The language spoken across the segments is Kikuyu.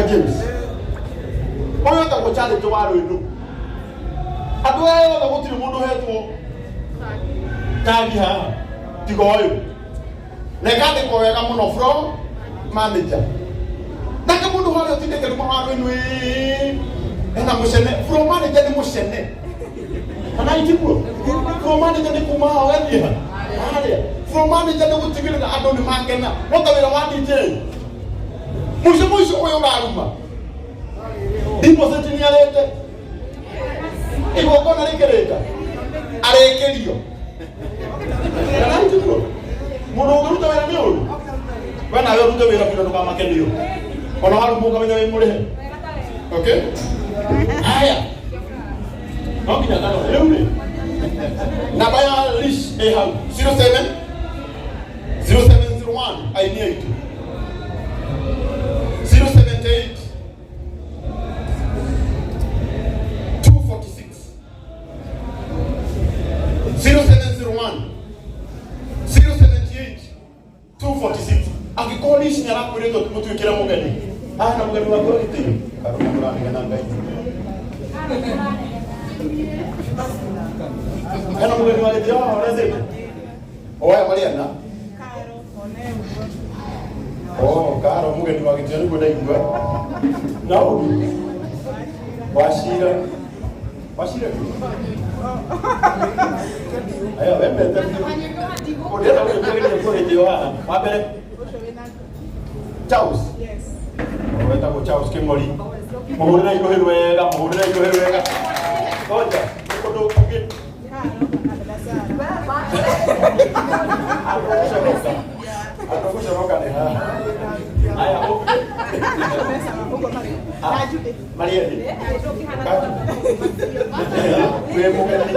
James ũyũ etagwo Charity wa Rwĩndũ. Andũ aya othe gũtirĩ mũndũ ũhetwo tagi haha tiga ũyũ, na ĩkandĩkwo wega mũno, from manager. Nake mũndũ harĩa ũtindĩte ruma wa Rwĩndũ ena mũcene, from manager nĩ mũcene kana itiguo? From manager nĩ kuma haha ũgathiĩ ha harĩa. From manager nĩ gũtigĩrĩra andũ nĩ makena, no ta wĩra wa DJ mũico mũico ũyũ ũraruma deposit nĩ arĩte igongona rĩkĩrĩka arĩkĩrio kana itiguo? Mũndũ ũngĩruta wĩra nĩ ũru, we nawe ũrute wĩra biũ na ndũkamake nĩyo ona warumwo ũkamenya wĩ mũrĩhe. Okay, haya, no nginya ngarore rĩu rĩ namba ya Lish ĩ hau 07 0701 aini aitũ 078 246 0701 078 246. Angĩkorwo Lish nĩ arakwĩrĩtwo mũtuĩkĩre mũgeni na mũgeni waku agĩtĩo karũma mũranegena Ngai hena mũgeni wa gĩtĩo haha ũrethete oya Mariana. Oh, Karo mũgeni wa gĩtĩo nĩguo ndaigua. Na ũngĩ Wacira. Wacira tu. Aya, wendete biũ. Ũndĩrenda gũgĩtĩo kwa gĩtĩo haha. Wa mbere Charles. Wetagwo Charles Kĩng'ori. Mũhũrĩre igohĩ wega, mũhũrĩre igohĩ wega. Ngoja, nĩ ũndũ ũngĩ. Andũ gũconoka. Andũ gũconoka nĩ haha. Aya, ũngĩ. Marieli. Wĩ mũgeni.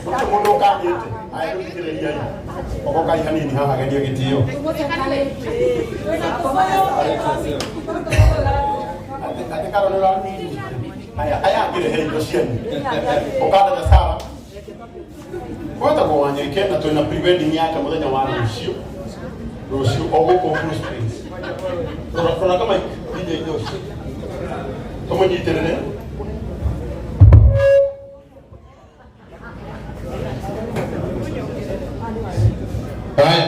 Gũtirĩ mũndũ ũkanĩte. Aya, rĩu thikĩrĩriai. Ogokai hanini haha geria gĩtĩo. Atĩ Karo nĩ ũrarumire. Aya, aya angĩ rehei indo cianyu. Ũkandada Sara. Gwetagwo Wanyoike na twĩna pre-wedding yake mũthenya wa rũciũ. Rũciũ o gũkũ Blue Springs. Rora rora kama DJ Josh. Tũmũnyitĩrĩre. Haya.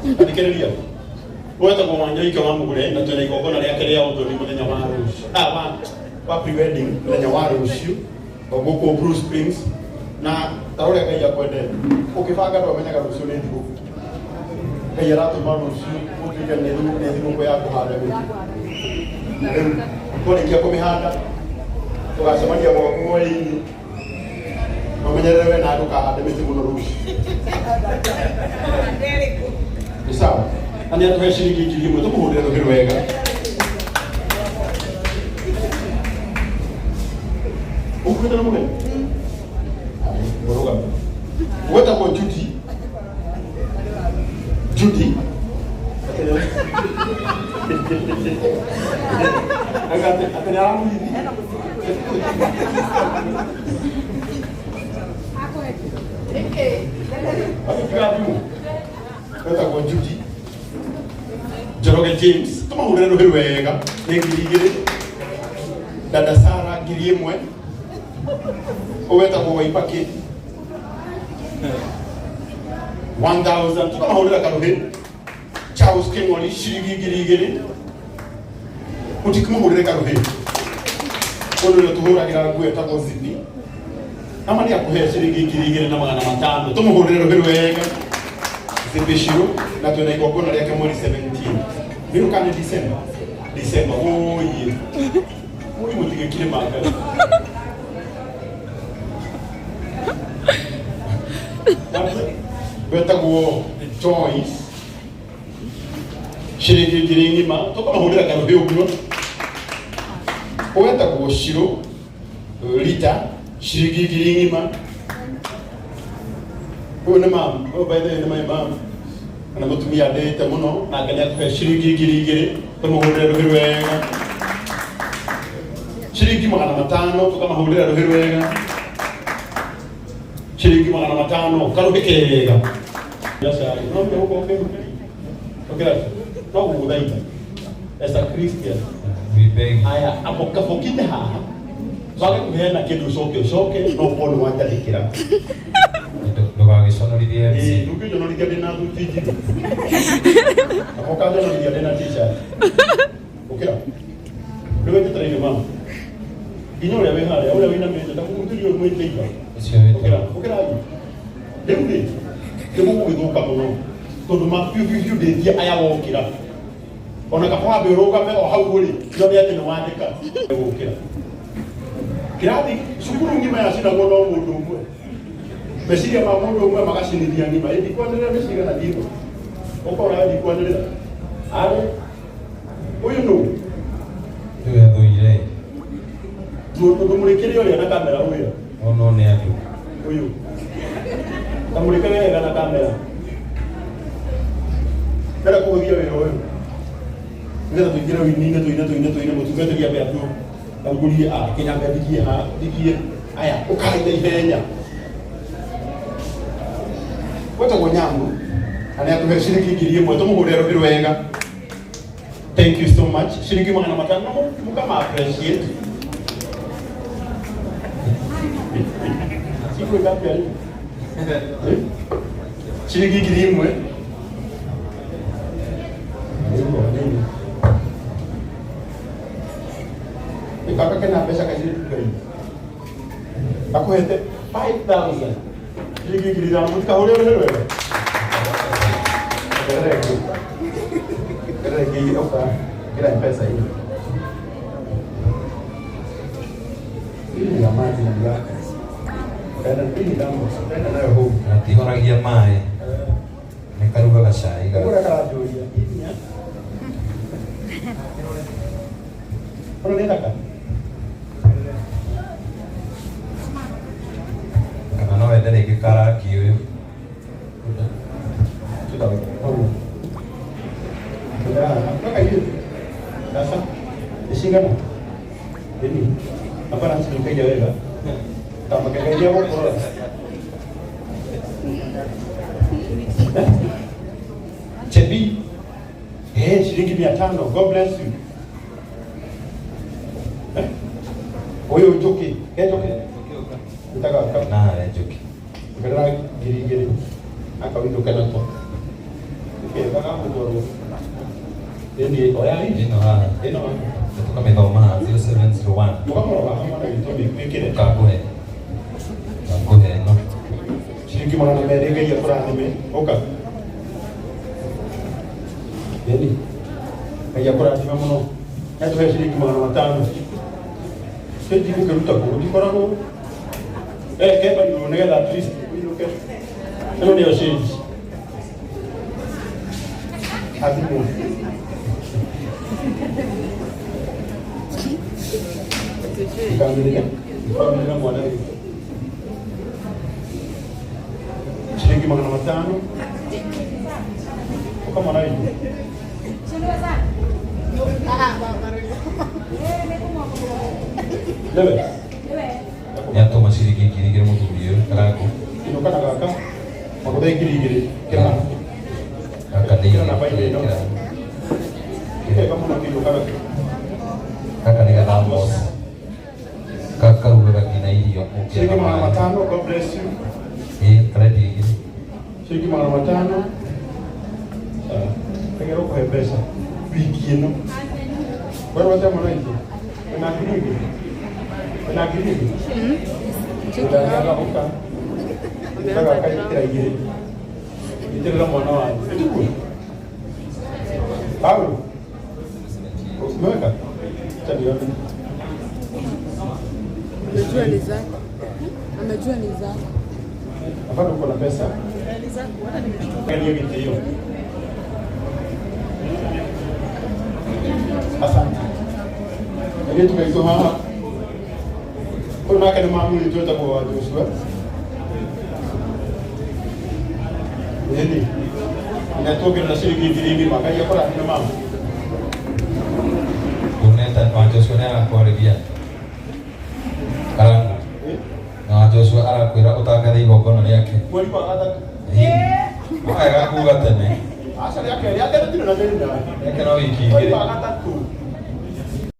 Thikĩrĩria. Gwetagwo Wanyoike wa Mũgure na twĩna igongona rĩake rĩa ũthoni mũthenya wa rũciũ. Ah, wa pre-wedding mũthenya wa rũciũ o gũkũ Blue Springs na ta ũrĩa Ngai akwendete. Ũkĩbanga ndwamenyaga rũciũ nĩ thigũkũ. Ngai aratũma rũciũ gũtuĩke nĩ thigũkũ ya kũhanda mĩtĩ. Na rĩu twarĩkia kũmĩhanda tũgacemania gwaku hwaĩ-inĩ. Ũmenyerere we na ndũkahande mĩtĩ mũno rũciũ. Nĩ sawa. Na nĩ atũhe ciringi 1,000, tũmũhũrĩre rũhĩ rwega. Ũkuĩte na mũgeni? Mũrũgame. Gwetagwo Judy. Judy. Atĩ nĩ aramũhithi. Agĩtiga thimũ. Wetagwo Judy. Njoroge James. Tũmahũrĩre rũhĩ wega. Nĩ 2,000. Dada Sara 1,000. Ũwetagwo Waibaki. 1000. Tũkamahũrĩra karũhĩ. Charles King'ori ciringi 2,000. Mũtikĩmũhũrĩre karũhĩ. Ũndũ ũrĩa tũhũragĩra nguo etagwo Zipi. Ama nĩ akũhe ciringi 2,500. Tũmũhũrĩre rũhĩ rwega. Zipi Shiro na twĩna igongona rĩake mweri 17. Nĩ kana nĩ December? December. Wũiĩ. Wũi mũtigĩkire mangai. Wetagwo Joyce ciringi 1,000 ng'ima, tũkamahũrĩra karũhĩ ũguo. Wetagwo Shiro Rita ciringi 1,000 ng'ima. Ũyũ nĩ mam, ũyũ by the way nĩ my mom na mũtumia ndĩte mũno nake nĩ atũhe ciringi 2,000, tũmũhũrĩre rũhĩ rwega. Ciringi 500, tũkamahũrĩra rũhĩ rwega. Ciringi 500, karũhĩ kega. Biacara no nginya gũkorwo ũkĩrutĩri no gũgũthaitha. As a Christian. We beg you. Aya, abo kabokite haha. Wage kuheana kindu ucoke ucoke no ũkorwo nĩ wanjathĩkĩra. Ndũgagĩconorithie MC. Ĩĩ, ndũngĩnjonorithia ndĩna thuti njirũ. Abo ũkanjonorithia ndĩna t-shirt. Ũkĩra. Rĩu wĩtĩtĩra mama. Nginya ũrĩa wĩ harĩa, ũrĩa wĩinamĩte, ndakũhutĩria ũyũ mwĩtĩiga. Ũcio wĩtagwo. Ũkĩra, ũkĩra thiĩ. Rĩu rĩ, nĩ mũgũgĩthũka mũno. Tondũ ma biũ biũ biũ ndĩtie aya wokĩra. Ona kaba wambe ũrũgame o hau rĩ, yone atĩ nĩ wandĩka. Gũkĩra. Kĩrathi, cukuru ng'ima yacinagwo no mũndũ ũmwe. Meciria ma mũndũ ũmwe magacinithia ng'ima. Ĩ ndikwanĩrĩra nĩ cigana thiĩ. Ũkora ndikwanĩrĩra. Arĩ, ũyũ nũ? Ũyũ athũire. Ndũmũrĩkĩre ũrĩa na kamera ũrĩa. Ono nĩ andũ. Ũyũ. Tamũrĩkĩre wega na kamera. Ndĩrenda kũhũthia wĩra ũyũ. Nĩgetha tũingĩre ũini-inĩ tũine tũine tũine mũtungatĩri ambe atu agurie a kinya ambe ndigie ha ndigie aya ũkai na ihenya. Wetagwo Nyambu na nĩ atũhe ciringi 1000 tũmũhũrĩre rũhĩ rwega. Thank you so much. Ciringi 500 mũkama appreciate. Siku ngapi ali? Ciringi 1000. Kaka kena mbeca kairĩtu Ngai. Akũhete 5000. Ciringi 5000 mũtikahũre rũhĩ rwega. Ongerera ĩngĩ. Ongerera ĩngĩ ũka ĩra M-Pesa hii. Hii ni ya maji na mgaka. Kaenda hii ni damu. Kaenda nayo home. Gatihoragia maĩ. Nĩ karugaga cai. Ũrĩa karanjũria. Hii ni ya. Ona nĩ thaka. Kana no wende rĩngĩ karangi ũyũ. Sasa icigana ĩni hapana cinikaire wega tamakegeria gũkũrora Chebi eh shilingi 500 God bless you eh ũyũ Njuki ke Njuki nitaga ka Na Njuki. Ngerera 2000 akawinũke nako kega gagũtwarwo ĩni oya Ĩno haha. ĩno Tũkamĩthoma haha 0701. mũkamũrora hamwe na gĩtũmi wĩkĩre Ngakũhe. Ngakũhe ĩno. Ciringi 200 Ngai akũrathime ũka ĩni Ngai akũrathime mũno nĩatũhe ciringi 500 cĩnji gũkĩruta kũ gũtikoragwo kemba igũrũ nĩgetha at least ũinũke ĩno nĩyo cĩnji athimwo Ndikamĩrĩra mwana witũ ciringi 500 ũka mwana witũ nĩwe Nĩ atũma ciringi 2000 mũthuri ũyũ Karangũ. Inũka na gaka magũthe 2000 kĩra Gaka nĩ Kĩra namba ĩno. Kega mũno kĩinũka nakĩo Gaka nĩ gathamos. Gaka karugaga nginya irio ũngĩaga Ciringi magana maĩ. matano God bless you Ĩ karendia igĩrĩ. Ciringi 500 sawa tegera ũkũhe mbeca wiki ĩno werwo mwana witũ wĩna 2000 wĩna 2000 ũtangiaga ũka gaka ĩkĩra igĩrĩ itĩrĩra mwana wanyu ĩtiguo Paulo umeweka acha nione Amejua ni zako. Amejua ni zako. Hapana uko na pesa Angalia gĩtĩo asante airĩtu gaitũ haha ũyũ nake nĩ mamu witũ wĩtagwo wa Joshua ĩni nĩatuongerera ciringi 10,000 Ngai akũrathime mamu Ndũneta wa Joshua nĩ arakwarĩria. Karangũ. Na wa Joshua arakwĩra ũtangathe igongona rĩake. Mweri wa gatatũ Ĩ. No wega kuga tene. Aca, rĩa kerĩ, rĩa kerĩ tũtirĩ na thĩna. Rĩake no wiki 2. Oiga gatatũ.